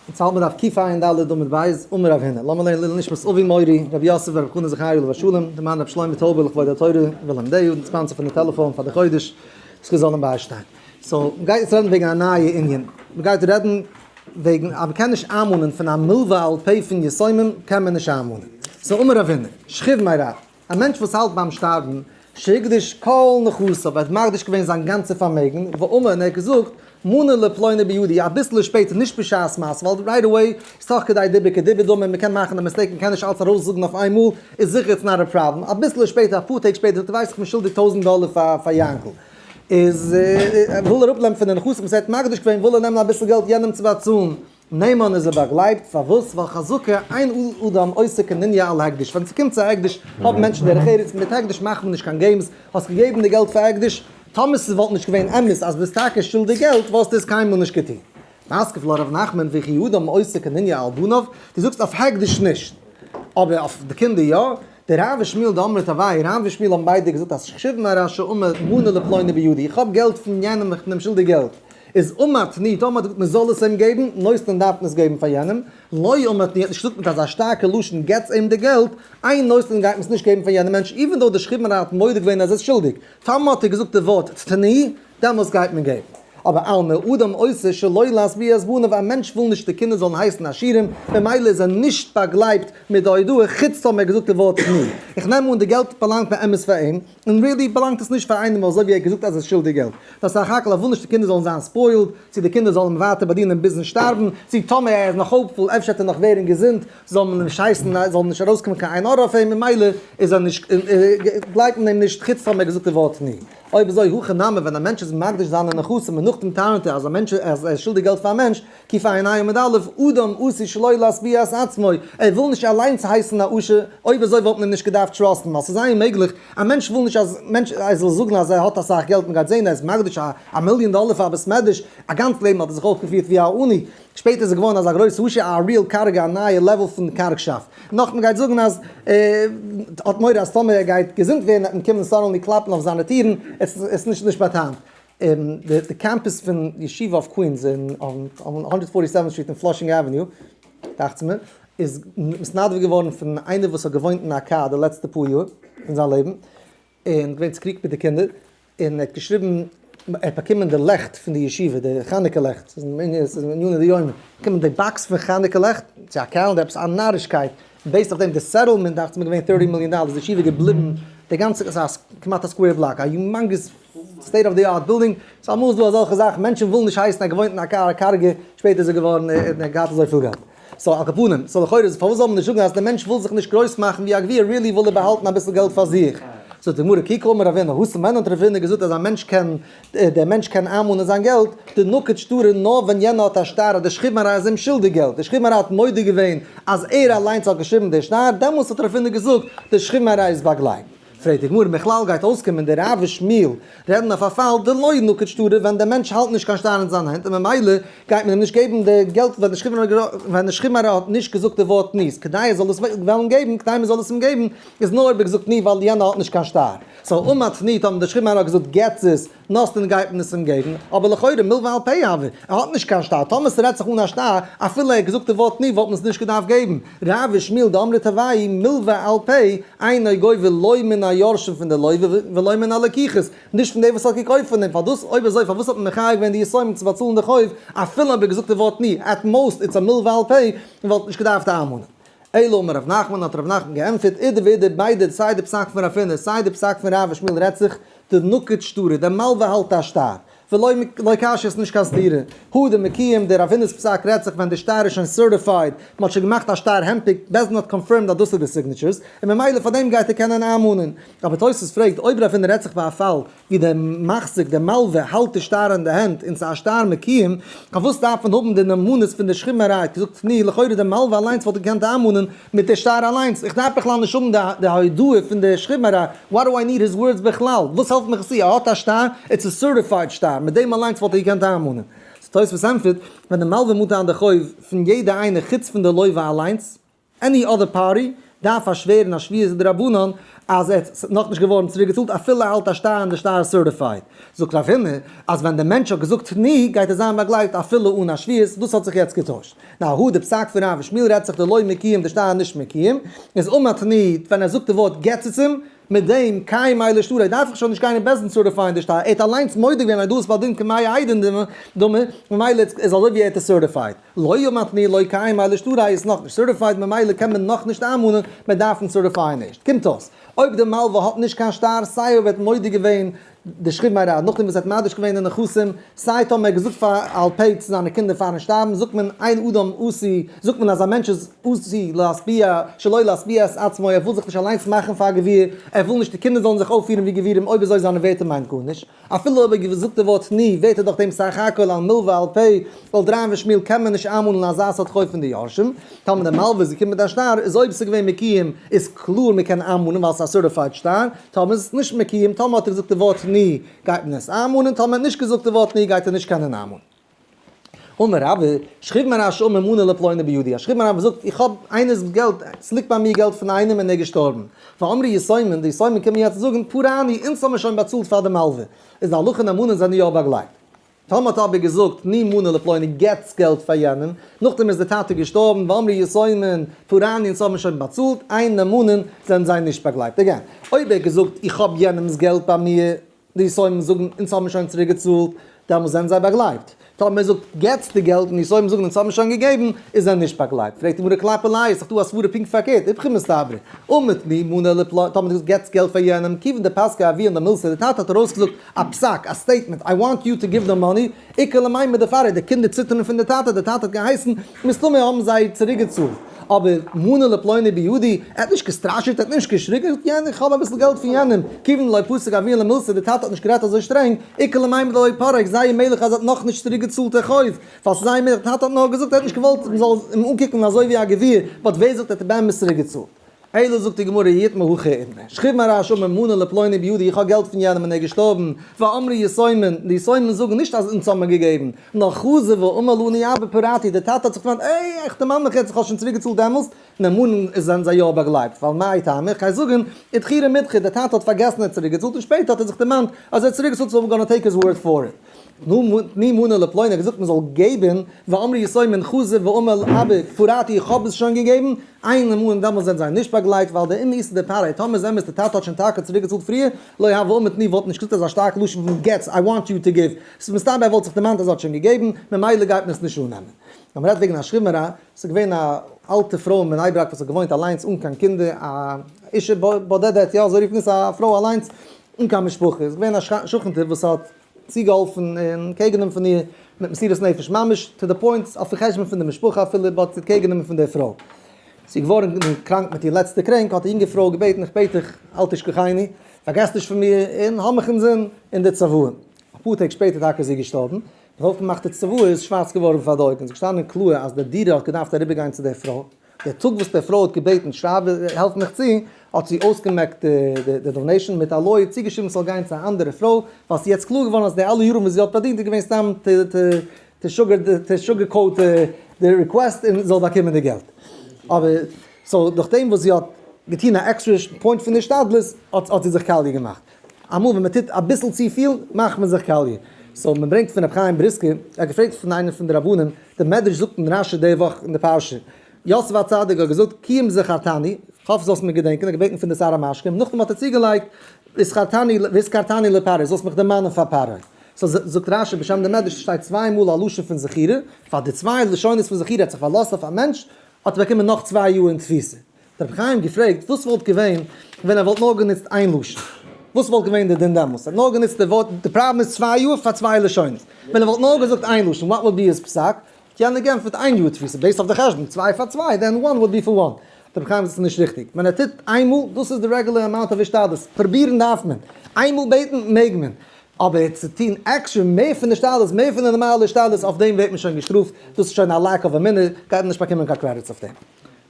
אונז האלט מיר דף קע"ד עמוד ב', אמר רב הונא, לאמיר לערנען לעילוי נשמת אבי מורי רבי יוסף ברב חנא זכרי' עליו השלום, די מאן רבי שלמה טויבער לכבוד התורה ולומדיה, די sponsor פון די טעלעפאן פאר די חודש, זכות זאל אים ביישטיין. so, מ'גייט יעצט רעדן וועגן א נייע ענין, מ'גייט רעדן וועגן אז מ'קען נישט איינמאנען פון א מלווה על פה פון יתומים קען מען נישט איינמאנען. so אמר רב הונא, שכיב מרע, א מענטש וואס האלט ביים שטארבן, שהקדיש כל נכסיו, ער האט מקדיש געווען זיין גאנצע פארמעגן, ואמר, און ער האט געזאגט, מנה לפלוני בידי, אביסלע שפעטער, נישט בשעת מעשה, ווייל right away איז תוך כדי דיבור כדיבור דמי, מען קען מאכן א mistake, מען קען נישט אלץ ארויסזאגן אויף איינמאל, איז זיכער it's not a problem, אביסלע שפעטער, אפאר טעג שפעטער, זאגט ער, ווייסט איך בין שולדיג 1000 דאלער פאר יענקל, איז וויל ער אפנעמען פון די נכסים וואס ער האט מקדיש געווען, וויל ער נעמען אביסל געלט יענעם צו באצאלן. נאמן איז ער באגלייבט, פארוואס? ווייל חזקה אין אדם עושה קנוניא על הקדש, ווען ס'קומט צו הקדש האבן מענטשן דרך ארץ, מיט הקדש מאכט מען נישט קיין games, האסט געגעבן די געלט פאר הקדש, טאמער ס'וואלט נישט געווען אמת אז ביסט טאקע שולדיג געלט וואלסטו עס קיינמאל נישט געטון. מתקיף לה רב נחמן וכי אדם עושה קנוניא על בניו, דו זאגסט אויף הקדש נישט, אבער אויף די קינדער יא? דרב ושמואל דאמרי תרוייהו, רב ושמואל האבן ביידע געזאגט אז שכיב מרע שאמר מנה לפלוני בידי, איך האב געלט פון יענעם איך בין אים שולדיג געלט, איז אמר תנו, טאמער האט געזאגט מען זאל עס אים געבן, נותנין דארף מען עס געבן פאר יענעם, לא אמר תנו האט נישט געזאגט מיט אזא שטארקע לשון געטס אים די געלט, אין נותנין גייט מען עס נישט געבן פאר יענעם מענטש even though די שכיב מרע האט מודה געווען אז ער איז שולדיג, טאמער האט ער געזאגט די ווארט תנו, דעמאלס גייט מען געבן. אבער אלמא אדם עושה שלא להשביע את בניו, א מענטש וויל נישט די קינדער זאלן הייסן עשירים, ממילא איז ער נישט באגלייבט מיט די הודאה, חוץ טאמער ער האט געזאגט די ווארט תנו. איך נעם אן די געלט באלאנגט באמת פאר אים, און really באלאנגט עס נישט פאר איינעם אזוי ווי ער האט געזאגט אז ער איז שולדיג געלט. נאר סך הכל ער וויל נישט די קינדער זאלן זיין spoiled, צו די קינדער זאלן אים ווייטער באדינען ביזן שטארבן, צו טאמער ער איז נאך hopeful אפשר וועט ער נאך ווערן געזונט, זאל מען נישט הייסן, זאל נישט ארויסקומען קיין עין הרע אויף אים, ממילא איז ער נישט, גלייבט מען אים נישט חוץ טאמער ער האט געזאגט די ווארט תנו. אויב אזוי הכי נמי ווען א מענטש איז מקדיש זיינע נכסים און נאכדעם טענה'ט ער אז א מענטש אז ער איז שולדיג געלט פאר א מענטש, קע"ה עמוד א', אדם עשוי שלא להשביע את עצמו, ער וויל נישט אליינס הייסן א עושר, אויב אזוי וואלט מען אים נישט געדארפט trust ן ווייל ס'איז זייער מעגליך, א מענטש וויל נישט אז מענטש ער זאל זאגן אז ער האט אסאך געלט מען גייט זעהן ער איז מקדיש א מיליאן דאלער פאר א בית מדרש, א גאנץ לעבן האט ער זיך אויפגעפירט ווי א עני, שפעטער איז ער געווארן אזא גרויסע עושר א real קארגע א נייע level פון קארגשאפט. נאך מען גייט זאגן אז ער האט מורא אז טאמער ער גייט געזונט ווערן וועט מען קומען suddenly קלאפן אויף זיינע טירן, עס איז נישט נישט באטאנט. די campus פון ישיבה אויף קווינס אין 147 Street און פלאשינג Avenue דאכט זיך מיר איז נתנדב געווארן פון איינער וואס האט געוואוינט אין א קאר די לעצטע פאר יאר פון זיין לעבן און געווען צוקריגט מיט די קינדער און ער האט געשריבן ער האט באקומען די לעכט פון די ישיבה די חנוכה לעכט ס'איז עניני דיומא באקומען די box פון חנוכה לעכט צו א calendar עפעס א נארישקייט און based אויף דעם די settlement דאכט זיך מיר געווען 30 מיליאן דאלער איז די ישיבה געבליבן די גאנצע ס'איז כמעט א square block א humongous state of the art building סאו אמאל איז דא אזעלכע זאכן מענטשן ווילן נישט הייסן ער האט געוואוינט אין א קאר א קארגע שפעטער איז ער געווארן ער האט געהאט אזויפיל געלט. so על כל פנים, so לכאורה איז פארוואס זאל מען נישט זאגן אז דער מענטש וויל זיך נישט גרויס מאכן ווי א גביר, really וויל ער באהאלטן אביסל געלט פאר זיך. זאגט די גמרא כי קאמר רבינא התם ווען האט רבינא געזאגט אז א מענטש קען, דער מענטש קען איינמאנען זיין געלט, דנקט שטרא נאר ווען יענער האט א שטר אז דער שכיב מרע איז אים שולדיג געלט, דער שכיב מרע האט מודה געווען אז ער אליינס האט געשריבן דער שטר, דעמאלס האט רבינא געזאגט דער שכיב מרע איז באגלייבט. פרעגט די גמרא, מכלל גייט אויסקומען די רב ושמואל רעדן אויף א פאל דלא נקט שטרא ווען דער מענטש האלט נישט קיין שטר אין זיין הענט און ממילא גייט מען אים נישט געבן די געלט ווען די שכיב מרע האט נישט געזאגט די ווארט תנו כדי ער זאל עס וועלן געבן כדי מען זאל עס אים געבן איז נאר אויב ער געזאגט תנו ווייל יענער האט נישט קיין שטר so אמר תנו טאמער די שכיב מרע האט געזאגט געטס עס נותנין גייט מען עס אים געבן, אבער לכאורה מלוה על פה הוי, ער האט נישט קיין שטר, טאמער ס'רעדט זיך אן א שטר, אפילו ער האט געזאגט די ווארט תנו וואלט מען עס נישט געדארפט געבן, רב ושמואל דאמרי תרוייהו מלוה על פה, אינו גובה לא מן היורשים פון די לוה ולא מן הלקוחות, נישט פון דער וואס האט געקויפט פון אים, פארוואס אויב אזוי פארוואס האט מען מחייב געווען די יתומים צו באצאלן די חוב אפילו אויב ער האט געזאגט די ווארט תנו, at most it's א מלוה על פה, און וואלט נישט געדארפט איינמאנען. אלא אמר רב נחמן האט רב נחמן געענטפערט, אידי ואידי ביידע סיי די פסק פון רב הונא סיי די פסק פון רב ושמואל רעדט זיך דנקט שטרא, דער מלווה האלט א שטר, ולא לא קשיא איז נישט קיין סתירה, הא דמקיים, דער רב הונא'ס פסק רעדט זיך ווען די שטר איז שוין certified, מען האט שוין געמאכט א שטר הנפק, בית דין האט confirmed אז דאס איז די signatures, און ממילא פאר דעם גייט ער קענען איינמאנען. אבער תוס' פרעגט, אויב רב הונא רעדט זיך ביי א פאל ווי דער מחזיק, דער מלווה, האלט די שטר אין די הענט און ס'איז א שטר מקוים, פארוואס דארף מען האבן די נאמנות פון די שכיב מרע האט געזאגט תנו, לכאורה דער מלווה אליינס וואלט געקענט איינמאנען מיט די שטר אליינס, איך דארף בכלל נישט האבן די הודאה פון די שכיב מרע, what do I need his words בכלל, וואס העלפט מיך עס צו, ער האט א שטר, it's a certified שטר, מיט דעם אליינס וואלט ער געקענט איינמאנען. so תוספות ענטפערט, ווען דער מלווה מאנט איין די חוב פון יעדע איינער חוץ פון די לווה אליינס, any other party, דארף פארשווערן א שבועה דרבנן אז עס איז נאכנישט געווארן צוריק געצאלט אפילו ער האלט א שטר און די שטר איז certified. זאגט רב הונא אז ווען דער מענטש האט געזאגט תנו גייט ער זיין באגלייבט אפילו אן א שבועה, דאס האט זיך יעצט געטוישט. נאר הא די פסק פון רב ושמואל רעדט זיך דלא מקיים די שטר נישט מקיים, איז אמר תנו ווען ער זאגט די ווארט געטס עס אים, מיט דעם קיימיה לשטריה דארף איך שוין נישט גיין אין בית דין certify ען די שטר, ער האט אליינס מודה געווען אז דאס בעל דין כמאה עדים דמי, ממילא איז אזוי ווי ער האט עס certified. לא אמר תנו לא קיימיה לשטריה איז נאכנישט certified ממילא קען מען נאכנישט איינמאנען, מען דארף אים certify ען ערשט. קומט אויס אויב די מלווה האט נישט קיין שטר סיי אויב ער האט מודה געווען די שכיב מרע נאכדעם וואס ער האט מקדיש געווען די נכסים, סיי טאמער ער האט געזאגט פאר על פה צו זיינע קינדער פארן שטארבן, זאגט מען אין אדם עשוי, זאגט מען אז א מענטש איז עשוי להשביע, שלא להשביע את עצמו, ער וויל זיך נישט אליינס מאכן פאר א גביר, ער וויל נישט די קינדער זאלן זיך אויפפירן ווי גבירים, אויב אזוי זיינע ווערטער מיינט גארנישט. אפילו אויב ער האט געזאגט די ווארט תנו, ווערט ער דורך דעם סך הכל על מלווה על פה, ווייל רב ושמואל קען מען נישט איינמאנען אזא סארט חוב פון די יורשים. טאמער די מלווה איז געקומען מיט א שטר, איז אויב ס'איז געווען מקוים איז קלאר מ'קען איינמאנען ווייל ס'איז א certified שטר, טאמער איז עס נישט מקוים, טאמער האט ער געזאגט די ווארט תנו גייט מען עס איינמאנען, טאמער ער האט נישט געזאגט די ווארט תנו גייט ער נישט קענען איינמאנען. אמר רבא, שכיב מרע שאמר מנה לפלוני בידי, א שכיב מרע וואס זאגט איך האב איינער'ס געלט, ס'ליגט ביי מיר געלט פון איינעם און ער איז געשטארבן. ואמרי יתומין, די יתומים קומען יעצט זאגן פרענו, אונז האבן שוין באצאלט פאר די מלווה, איז די הלכה נאמנין זענען יא באגלייבט. טאמער האט אבער געזאגט תנו מנה לפלוני געטס געלט פאר יענעם, נאכדעם איז די טאטע געשטארבן ואמרי יתומין פרענו אונז האבן שוין באצאלט, אין נאמנין זענען זיי נישט באגלייבט. Again, אויב ער האט געזאגט איך האב יענעמס געלט ביי מיר, די יתומים זאגן אונז האבן שוין צוריק געצאלט, דעמאלס זענען זיי באגלייבט. טאמער ער זאגט געטס די געלט און די יתומים זאגן אונז האבן שוין געגעבן, איז ער נישט באגלייבט. פרעגט די גמרא כלפי מאי, איז דאך דא א סברה פונקט פארקערט, איפכא מסתברא, אמר תנו מנה לפלוני, טאמער דו זאגסט געטס געלט פאר יענעם, כיוון דפסקה אבוהון למילתא, די טאטע האט ארויסגעזאגט א פסק, א statement, I want you to give the money, איכא למימר דפרעי, די קינדער ציטערן פון די טאטע, די טאטע האט געהייסן, מסתמא האבן זיי צוריקגעצאלט. אבער מנה לפלוני בידי, ער האט נישט געסטראשעט, ער האט נישט געשריגן, ער האט געזאגט יענער, איך האב אביסל געלט פון יענעם, כיוון דלא פסק אבוהון למילתא, די טאטע האט נישט גערעדט אזוי שטרענג, איכא למימר דלא פרעי, זייער מעגליך אז ער האט נאכנישט צוריקגעצאלט די חוב, ווייל ס'איז זייער מעגליך, די טאטע האט נאר געזאגט ער האט נישט געוואלט מ'זאל אים אנקוקן אזוי ווי א גביר, but ווער זאגט ער האט באמת צוריקגעצאלט? אלא זאגט די גמרא איתמר הכי איתמר, שכיב מרע שאמר מנה לפלוני בידי איך האב געלט פון יענעם און ער איז געשטארבן, ואמרי יתומין, די יתומים זאגן נישט אז אונז האבן געגעבן, נאר חזר ואמר לנו אבא פרעתי, דער טאטע האט זיך דערמאנט, איי איך דערמאן מיך יעצט איך האב שוין צוריק געצאלט דעמאלסט, נאמנין איז זענען זיי יא באגלייבט, ווייל מאי טעמא, איך גיי זאגן, אידחורי מידחי, דער טאטע האט פארגעסן ער האט צוריק געצאלט און שפעטער האט ער זיך דערמאנט אז ער האט צוריק געצאלט so I'm gonna take his word for it. תנו מנה לפלוני האט געזאגט מען זאל געבן, ואמרי יתומין חזר ואמר אבא פרעתי איך האב עס שוין געגעבן, אין נאמנין דעמאלס זענען זיי נישט באגלייבט ווייל דאם איתא דפרעי טאמער איז אמת די טאטע האט שוין טאקע צוריק געצאלט פריער, לא הוה אמר תנו וואלט נישט געזאגט אזא שטארק לשון פון געטס I want you to give, ס'איז מסתבר ער וואלט זיך דערמאנט אז ער האט שוין געגעבן, ממילא גייט מען עס נישט אננעמען. ווען מ'רעדט וועגן א שכיב מרע, ס'איז געווען א אלטע פרוי אין בני ברק וואס האט געוואוינט אליינס אן קיין קינדער, א אישה בודדת, יא אזוי רופט מען עס, א פרוי אליינס אן קיין משפחה, איז געווען א שכנ'טע וואס האט צוגעהאלפן און קעגענומען פון איר מיט מסירות נפש ממש to the point אויפן חשבון פון די משפחה אפילו but זי האט קעגענומען פון די פרוי. זי איז געווארן קראנק מיט איר לעצטע קרענק האט די יונגע פרוי געבעטן איך בעט דיך אל תשכחני פארגעס נישט פון מיר און האב מיך אינזין אין די צוואה. אפאר טעג שפעטער טאקע איז זי געשטארבן. נאך אויפגעמאכטע צוואה איז שווארץ געווארן פאר די אויגן, ס'איז געשטאנען קלאר אז די דירה האט געדארפט אריבערגיין צו די פרוי. די טאג וואס די פרוי האט געבעטן שרייב העלף מיך צו, האט זי אויסגעמעקט די donation מיט א לויער צוגעשריבן ס'זאל גיין צו א אנדערע פרוי, ווייל ס'איז יעצט קלאר געווארן אז די אלע יארן וואס זי האט פארדינט איז געווען סתם to sugar coat די request און זאל באקומען די געלט. אבער so נאכדעם וואס זי האט געטון א עקסטרע point פון השתדלות האט זי זיך קאליע געמאכט. אמאל ווען מ'טוט אביסל צופיל מאכט מען זיך קאליע. So מ'ברענגט פון רבי חיים בריסקער, ער האט געפרעגט פון איינער פון די רבנים, די מדרש זאגט אין רשי די וואך אין די פרשה, יוסף הצדיק האט געזאגט כי אם זכרתני, כ'האף זאלסט מיר געדענקען, ער האט געבעטן פון די שר המשקים, נאכדעם האט ער צוגעלייגט והזכרתני והזכרתני לפרעה, זאלסט מיך דערמאנען פאר פרעה. So זאגט רשי בשם די מדרש שטייט צוויי מאל א לשון פון זכירה, פאר די צוויי לשונות פון זכירה האט זיך פארלאזט אויף א מענטש, האט ער באקומען נאך 2 יאר אין תפיסה. האט רבי חיים געפרעגט וואס וואלט געווען ווען ער וואלט נאר גענוצט איין לשון? וואס וואלט געווען די דין דעמאלס? ער האט נאר גענוצט די ווארט, די פראבלעם איז 2 יאר פאר צוויי לשונות. ווען ער וואלט נאר געזאגט איין לשון, what would be his פסק? האט יענער גענטפערט איין יאר תפיסה, based אויף די חשבון, צוויי פאר צוויי, then one would be for one. האט רבי חיים געזאגט ס'איז נישט ריכטיג. ווען ער טוט איינמאל, דאס איז די regular amount of השתדלות. פרובירן דארף מען. איינמאל בעטן מעג מען. אבער צו טון עקסטרע מער פון די השתדלות, מער פון די נארמאלע השתדלות, אויף דעם ווערט מען שוין געשטראפט, דאס איז שוין א lack of אמונה, גייט מען נישט באקומען קיין credits אויף דעם.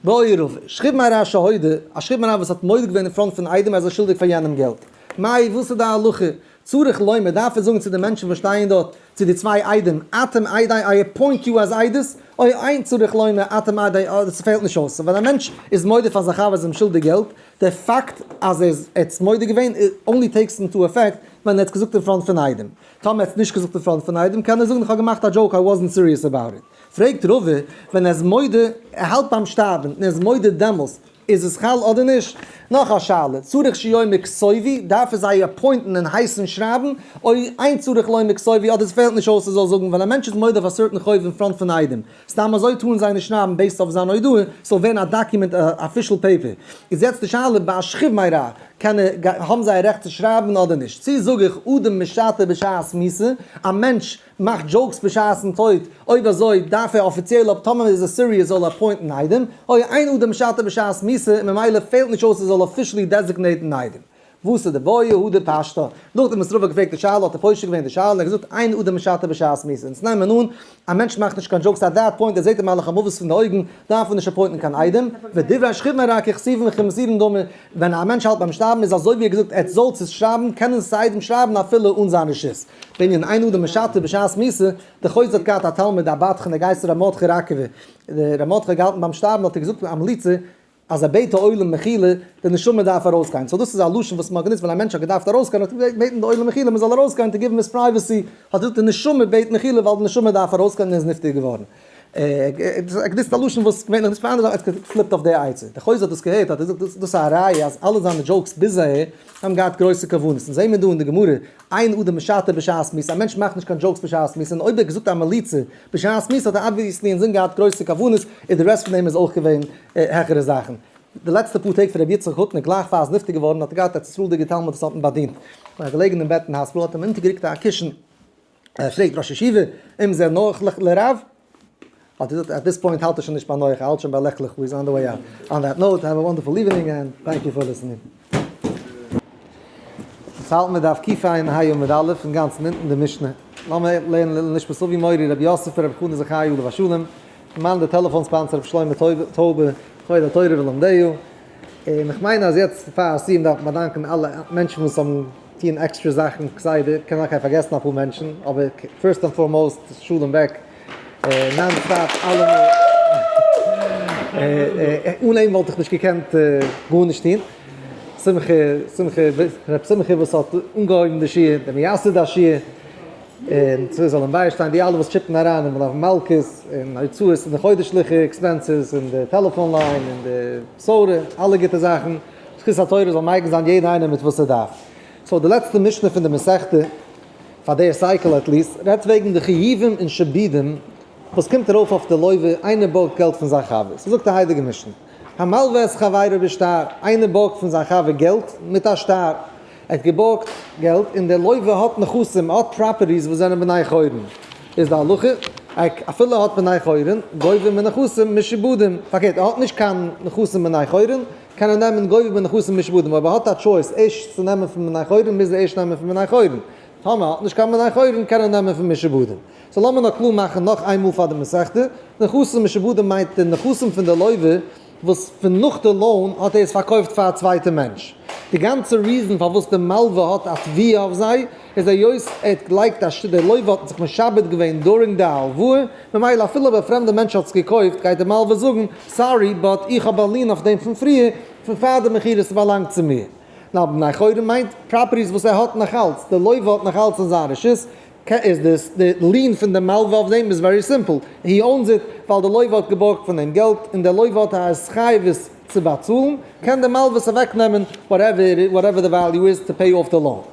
בעי רבא, שכיב מרע שהודה, א שכיב מרע וואס האט מודה געווען אין front פון עדים אז ער איז שולדיג פאר יענעם געלט. מאי, וואס איז די הלכה? צריך לומר, דארף ער זאגן צו די מענטשן וואס שטייען דארט, צו די צוויי עדים, אתם עדי, I appoint you as עדות, או אין צריך לומר אתם עדי, עס פעלט נישט אויס. ווען א מענטש איז מודה פאר זיין חבר אז אים שולדיג געלט, די פאקט אז ער האט מודה געווען only takes into effect ווען ער האט געזאגט אין front פון עדים. טאמער ער האט נישט געזאגט אין front פון עדים קען ער זאגן איך האב געמאכט א joke, I wasn't serious about it. פרעגט רבא, ווען ער איז מודה, ער האלט ביים שטארבן און ער איז מודה דעמאלס, איז עס חל אדער נישט? נאך א שאלה, צריך שיאמר כתבו, דארף ער זיי appoint ן און הייסן שרייבן, או אין צריך לומר כתבו, אדער עס פעלט נישט אויס ער זאל זאגן, ווען א מענטש איז מודה אויף א certain חוב אין front פון עדים, סתם אזוי טארן זיי נישט שרייבן based אויף זיין הודאה, ס'זאל ווערן א document א official paper. איז יעצט די שאלה ביי א שכיב מרע, קען ער, האבן זיי א רעכט צו שרייבן אדער נישט? צו זאג איך אדם משטה בשעת מיתה, א מענטש מאכט jokes בשעת'ן טויט, אויב אזוי דארף ער אפיציעל אויב טאמער איז ער serious זאל ער appoint ן עדים, או אין אדם משטה בשעת מיתה און ממילא פעלט נישט אויס ער זאל officially designate ן עדים. וואס איז די בעיא הא דפשטא? נאכדעם וואס רבא האט געפרעגט די שאלה האט ער פושט געווען די שאלה און געזאגט אין אדם משטה בשעת מיתה. אונז נעמען אן א מענטש מאכט נישט קיין jokes at that point ער זעט די מלאך המוות פון די אויגן דארף ער נישט appoint ן קיין עדים, ודברי שכיב מרע ככתובין וכמסורין דמי, ווען א מענטש האלט ביים שטארבן איז אזוי ווי ער האט געזאגט עטס זאלטס עס שרייבן קענען עס עדים שרייבן אפילו אן זיין רשות. בענין אין אדם משטה בשעת מיתה, די חוזה האט געהאט א תלמיד א בדחן דער גייסט ר' מרדכי ראקעווער, דער ר' מרדכי האט געהאלטן ביים שטארבן האט ער געזאגט א מליצה אז ער בעט די עולם מחילה די נשמה דארף ארויסגיין, so דאס איז א לשון וואס מען האט גענוצט ווען א מענטש האט געדארפט ארויסגיין האט ער געבעטן די עולם מחילה מען זאל ארויסגיין to give him his privacy, האט ער געזאגט די נשמה בעט מחילה ווייל די נשמה דארף ארויסגיין און ער איז נפטר געווארן. ער האט גענוצט א לשון וואס געווענליך נישט פאר אנדערע זאכן, ער האט געפליפט אויף די עצה. דער חוזה האט דאס געהערט האט ער געזאגט דאס איז א ראיה אז אלע זיינע jokes ביז אהער האבן געהאט גרויסע כוונות, און זעהן מיר דא אין די גמרא אין אדם משטה בשעת מיתה, א מענטש מאכט נישט קיין jokes בשעת מיתה, און אויב ער האט געזאגט א מליצה בשעת מיתה האט ער obviously אינזין געהאט גרויסע כוונות, און די rest פון דעם איז אויך געווען העכערע זאכן. די לעצטע פאר טעג פון רבי יצחק הוטניק גלייך פאר ער איז נפטר געווארן האט ער געהאט א ארץ ישראל'דיגער תלמיד וואס האט אים באדינט. ווען ער איז געלעגן אין בעט אין hospital האט אים אונטערגערוקט א קישן. ער פרעגט ראש ישיבה אם זה נוח לרב? האט ער געזאגט at this point האלט ער שוין נישט ביי נוח ער האלט שוין ביי לך לך he's on the way out. On that note have a wonderful evening and thank you for listening. אונז האלטן מיר דף קע ה עמוד א' אינגאנצן אונטן די משנה. לאמיר לערנען לעילוי נשמת אבי מורי רבי יוסף ברבי חנא זכאי עליו השלום, מאן די טעלעפאן sponsor רבי שלמה טויבער, כבוד התורה ולומדיה. און איך מיין אז יעצט פאר א סיום דארף מען באדאנקען אלע מענטשן וואס האבן טוען עקסטרע זאכן כסדר, קען זיין כ'האב פארגעסן אפאר מענטשן, אבער first and foremost שלום בעק, non stop אלעמאל, אן אים וואלט איך נישט געקענט גארנישט טון, שמחה, שמחה, ר' שמחה וואס האט אנגעהויבן די שיעור, דער מייסד השיעור, און צו זאל אים ביישטיין די אלע וואס chip ן אריין און מלוה מלכה'ס און הוצאות און די חודש'ליכע expenses און די טעלעפאן line און די סארע, אלע גוטע זאכן, זכות התורה זאל מגין זיין יעדע איינער מיט וואס ער דארף. so די לעצטע משנה פון די מסכתא, פאר די cycle at least, רעדט וועגן די חיובים און שעבודים וואס קומט ארויף אויף די לוה, איינער בארגט געלט פון זיין חבר, ס'זאגט די הייליגע משנה, המלווה את חברו בשטר, איינער בארגט פון זיין חבר געלט מיט א שטר, ער האט געבארגט געלט און דער לוה האט נכסים, ער האט properties וואס זענען בני חורין, איז די הלכה, אפילו ער האט בני חורין, גובה מנכסים משועבדים, פארקערט ער האט נישט קיין נכסים בני חורין, קען ער נעמען גובה מנכסים משועבדים, אויב ער האט א choice ערשט צו נעמען פון בני חורין מוז ער ערשט נעמען פון בני חורין, טאמער ער האט נישט קיין בני חורין קען ער נעמען פון משועבדים. so לאמיר נאר קלאר מאכן נאך איין מאל פאר די מסכתא, נכסים משועבדים מיינט די נכסים פון די לוה וואס פון נאך די loan האט ער עס פארקויפט פאר א צווייטע מענטש. די גאנצע reason פארוואס די מלווה האט א תביעה אויף זיי איז היות ער האט געלייגט א ש די לוה האט זיך משעבד געווען during די הלוואה, ממילא אפילו אויב א פרעמדע מענטש האט עס געקויפט גייט די מלווה זאגן sorry but איך האב א lien אויף דעם פון פריער, פון פאר די מכירה ס'באלאנגט צו מיר. נאר בני חורין מיינט properties וואס ער האט נאכאלץ, די לוה האט נאכאלץ אין זיין רשות, איז דאס די lien פון די מלווה אויף דעם איז very simple, he owns it ווייל די לוה האט געבארגט פון אים געלט און די לוה האט א התחייבות צו באצאלן, קען די מלווה עס אוועק נעמען whatever the value איז to pay off the loan.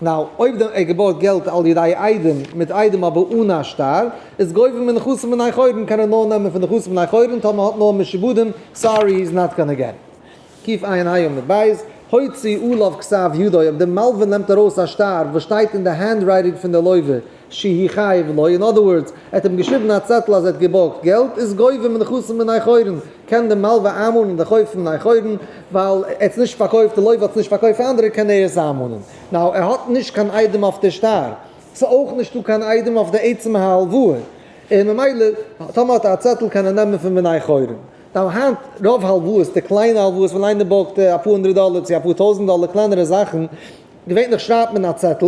Now אויב די ער געבארגט געלט על ידי עדים מיט עדים אבער אן א שטר, איז גובה מנכסים בני חורין קען ער נאר נעמען פון נכסים בני חורין טאמער האט נאר משועבדים, sorry he is not gonna get it. קע ה עמוד ב', הוציא עליו כתב ידו, אויב די מלווה נעמט ארויס א שטר וואס שטייט אין די handwriting פון די לוה שהוא חייב לו, אין other words, ער האט אים געשריבן א צעטל אז ער האט געבארגט געלט, איז גובה מנכסים בני חורין, קען די מלווה איינמאנען די חוב פון בני חורין, ווייל ער האט עס נישט פארקויפט, די לוה האט עס נישט פארקויפט פאר אנדערע קען ער עס איינמאנען. Now, ער האט נישט קיין עדים אויף די שטר, ס'איז אויך נישטא קיין עדים אויף די עצם ההלוואה, און ממילא טאמער האט ער א צעטל קען ער נעמען פון בני חורין. Now היינט רוב הלוואות, די קליינע הלוואות ווען איינער בארגט אפאר הונדרעט דאלער צו אפאר טויזענט דאלער קלענערע זאכן, געווענליך שרייבט מען א צעטל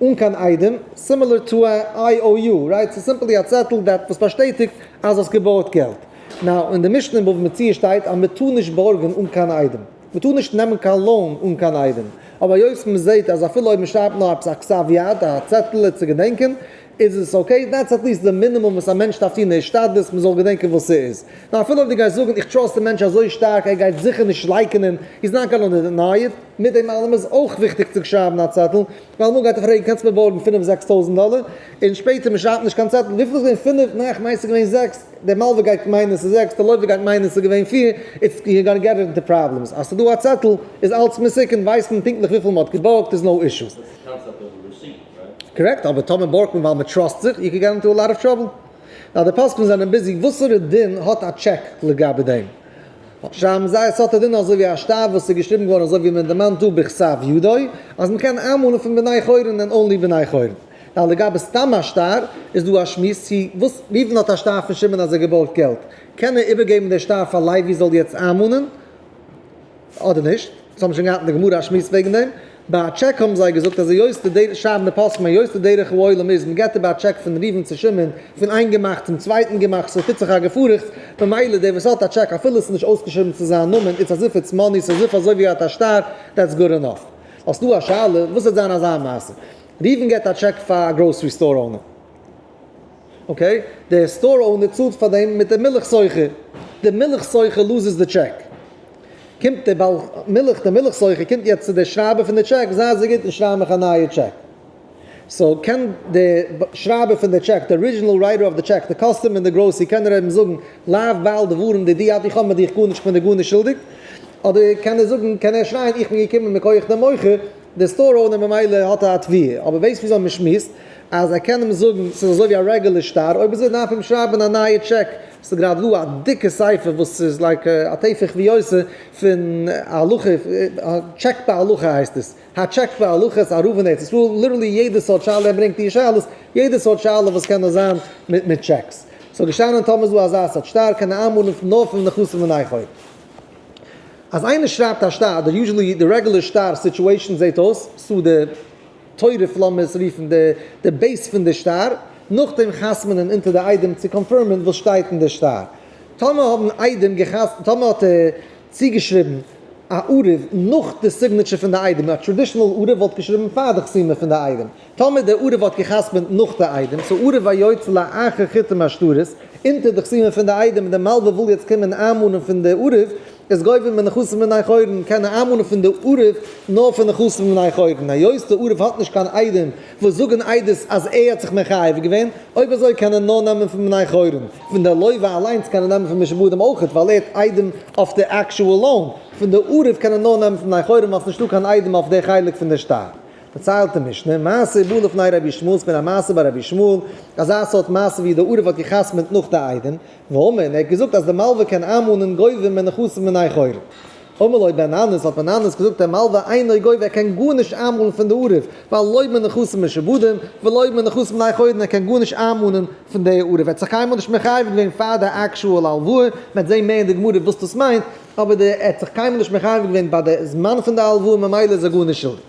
אן קיין עדים, similar to א IOU, right? ס'איז simply א צעטל that וואס באשטעטיגט אז האסט געבארגט געלט. Now, אין די משנה אין בבא מציעא שטייט אז מען טאר נישט בארגען אן קיין עדים. מען טאר נישט נעמען קיין loan אן קיין עדים. אבער היות מען זעט אז אפילו אויב מען שרייבט נאר עפעס א כתב יד, א צעטעלע צו געדענקען, איז עס okay, that's at least די מינימום וואס א מענטש דארף טון, די השתדלות מען זאל געדענקען וואס ס'איז. נאר אפילו אויב דו גייסט זאגן איך trust די מענטש אזוי שטארק ער גייט זיכער נישט לייקענען, he's not gonna deny it, מיט דעם אלעם איז אויך וויכטיג צו שרייבן א צעטל, ווייל אמאל גייט ער פרעגן קענסט מיר בארגן פינף זעקס טויזנט דאלער, און שפעטער מען שרייבט נישט קיין צעטל, וויפיל איז געווען פינף, ניין איך מיין ס'איז געווען זעקס, דער מלווה גייט מיינען ס'איז זעקס, דער לווה גייט מיינען ס'איז געווען פיר, it's you gonna get into problems, אז ס'איז דא א צעטל איז אלץ מסוכן, ווייסט מען פונקטליך וויפיל מ'האט געבארגט, איז no issues. Correct, אבער טאמער בארגט מען ווייל מען trust זיך, you can get into a lot of trouble. Now די פוסקים זענען busy, וואסערע דין האט א טשעק לגבי דעם? שרייבן זיי עס האט א דין אזוי ווי א שטר וואס איז געשריבן געווארן אזוי ווי מען דערמאנט דא בכתב ידו, אז מען קען איינמאנען פון בני חורין און only בני חורין. Now לגבי סתם א שטר איז דא א שמועס צו וואס ראובן האט א שטר פון שמעון אז ער געבארגט געלט, קען ער איבערגעבן די שטר פאר לוי זאל יעצט איינמאנען? אדער נישט, דאס האבן שוין געהאט אין די גמרא א שמועס וועגן דעם, ביי א טשעק האבן זיי געזאגט אז היות די דרך, שרייבן די פוסקים היות די דרך העולם איז מען געבט איבער א טשעק פון ראובן צו שמעון, פון איין גמח צום צווייטן גמח, ס'טוט זיך א געפארעכטס, ממילא דער וואס האט א טשעק אפילו עס איז נישט אויסגעשריבן צו זיין נאמען, it's as if it's money, ס'איז as if אזוי ווי ער האט א שטר, that's good enough. האסט דא א שאלה, וואס וועט זיין אזא מעשה? ראובן געבט א טשעק פאר א grocery store owner. Okay, דער store owner צאלט פאר דעם מיט די מילך סוחר, די מילך סוחר loses די טשעק, קומט דער בעל מילך, דער מילך סוחר קומט יעצט צו דער שרייבער פון די טשעק, זיי אזוי גוט און שרייב מיך א נייע טשעק. So קען דער שרייבער פון די טשעק, די original writer of the check, די customer אין די grocery, קען ער אים זאגן, לאו בעל דברים דידי את, איך האב מיט דיך גארנישט, איך בין דיר גארנישט שולדיג. אדער קען ער זאגן, קען ער שרייען, איך בין געקומען מכח דעם מוכר, דער store owner ממילא האט ער א תביעה, אבער ווייסט וויאזוי מען שמועסט אז ער קען אים זאגן ס'איז אזוי ווי א רעגולער שטר, אויב אזוי דארף אים שרייבן א נייע טשעק, ס'איז גראדע דא א דיקע ספר וואס איז like א טפח ויותר פון א הלכה, טשעק בהלכה הייסט עס, הצ'ק בהלכה, ס'איז א רב אין ארץ ישראל, literally יעדע סארט שאלה, ער ברענגט די שאלות, יעדע סארט שאלה וואס קען נאר זיין מיט טשעקס. ס'איז געשטאנען טאמער איז דא אזא סארט שטר קען ער איינמאנען נאר פון נכסים ונכות. אז איינער שרייבט א שטר, די usually די רעגולער שטר situation זעהט אויס, ס'דא די תורף לאמיר עס רופן די די base פון די שטר, נאכדעם חתמ'נען אונטער די עדים צו confirm ען וואס שטייט אין די שטר. טאמער האבן עדים געחתמ'ט, טאמער האט ער צוגעשריבן א ערב נאך די signature פון די עדים, א traditional ערב וואלט געשריבן פאר די חתימה פון די עדים, טאמער דער ערב האט געחתמ'ט נאך די עדים, so ערב היוצא לאחר חיתום השטרות, אונטער די חתימה פון די עדים, און דער מלווה וויל יעצט קומען איינמאנען פון די ערב, איז גובה מנכסים בני חורין, קען ער איינמאנען פון די ערב נאר פון נכסים בני חורין, היות די ערב האט נישט קיין עדים וואס זאגן עדות אז ער האט זיך מחייב געווען, אויב אזוי קען ער נאר נעמען פון בני חורין, פון די לווה אליינס קען ער נעמען פון משועבדים אויכעט ווייל ער האט עדים אויף די actual loan, פון די ערב קען ער נאר נעמען פון בני חורין ווייל ס'נישטא קיין עדים אויף די חלק פון די שטר. פארציילט די משנה, מעשה ובא לפני רבי ישמעאל, ס'געווען א מעשה ביי רבי ישמעאל, אזא סארט מעשה ווי די ערב האט גע'חתמ'עט נאך די עדים, ואמר, און ער האט געזאגט אז די מלווה קען איינמאנען גובה מנכסים בני חורין. אמר לו בן ננס, האט בן ננס געזאגט, דער מלווה אינו גובה, ער קען גארנישט איינמאנען פון די ערב, ווייל לא מנכסים משועבדים, ולא מנכסים בני חורין, ער קען גארנישט איינמאנען פון די ערב, ער האט זיך קיינמאל נישט מחייב געווען פאר די actual הלוואה, מ'וועט זען מער אין די גמרא וואס דאס מיינט, אבער די ער האט זיך קיינמאל נישט מחייב געווען ביי די זמן פון די הלוואה ממילא איז ער גארנישט שולדיג.